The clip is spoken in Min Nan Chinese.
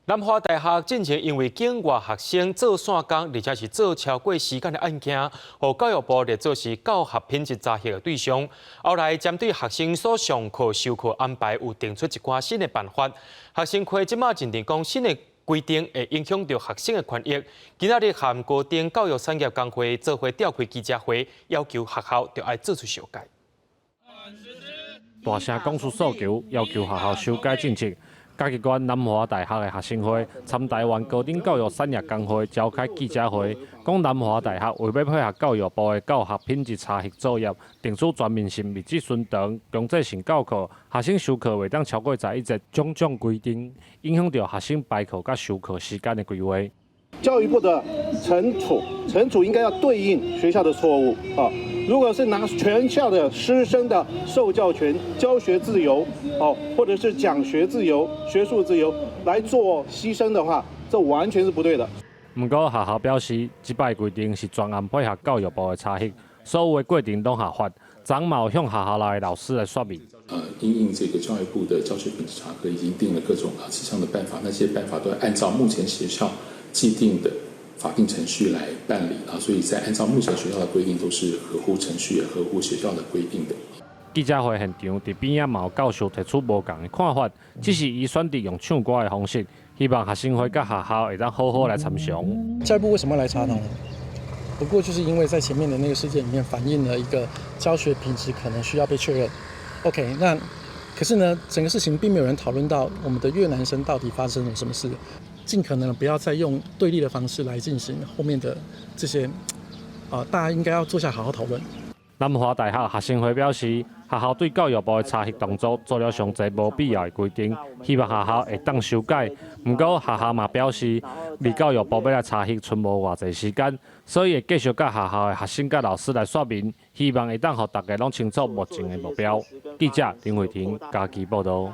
南華大學進前因為境外學生做散工，而且是做超過時間的案件，予教育部列做是教學品質查核的對象。後來針對學生所上課授課安排，有定出一寡新的辦法。學生會這馬認定講新的規定會影響著學生的權益。今仔日和高等教育產業工會做伙召開記者會，要求學校著愛做出修改。大聲講出訴求，要求學校修改政策。嘉義縣南華大學的學生會參臺灣高等教育產業工會召開記者會，講南華大學為欲配合教育部的教學品質查核作業，定出全面性密集巡堂、強制性教課、學生修課袂當超過11節種種規定，影響著學生排課佮修課時間的規劃。教育部的懲處，懲處應該要對應學校的錯誤啊！如果是拿全校的師生的受教權、教學自由，哦，或者是講學自由、學術自由來做犧牲的話，這完全是不對的。毋過學校表示，這擺規定是全案配合教育部的查核，所有的過程攏合法。昨嘛有向學校內的老師來說明。因應這個教育部的教學品質查核，已經定了各種啊幾項的辦法，那些辦法都按照目前學校既定的法定程序來辦理啊，所以在按照目前學校的規定，都是合乎程序、也合乎學校的規定的。記者會現場，佇邊仔嘛有教授提出無仝的看法，只是伊選擇用唱歌的方式，希望學生會佮學校會當好好來參詳。教育部為什麼來查呢？不過就是因為在前面的那個事件裡面反映了一個教學品質可能需要被確認。OK，那可是呢，整個事情並沒有人討論到我們的越南生到底發生了什麼事。盡可能不要再用對立的方式來進行後面的這些，啊，大家應該要坐下好好討論。南華大學學生會表示，學校對教育部的查核動作做了傷濟無必要的規定，希望學校會當修改。毋過學校嘛表示，離教育部欲來查核賰無偌濟時間，所以會繼續佮學校的學生佮老師來說明，希望會當予大家攏清楚目前的目標。記者林慧婷嘉義報導。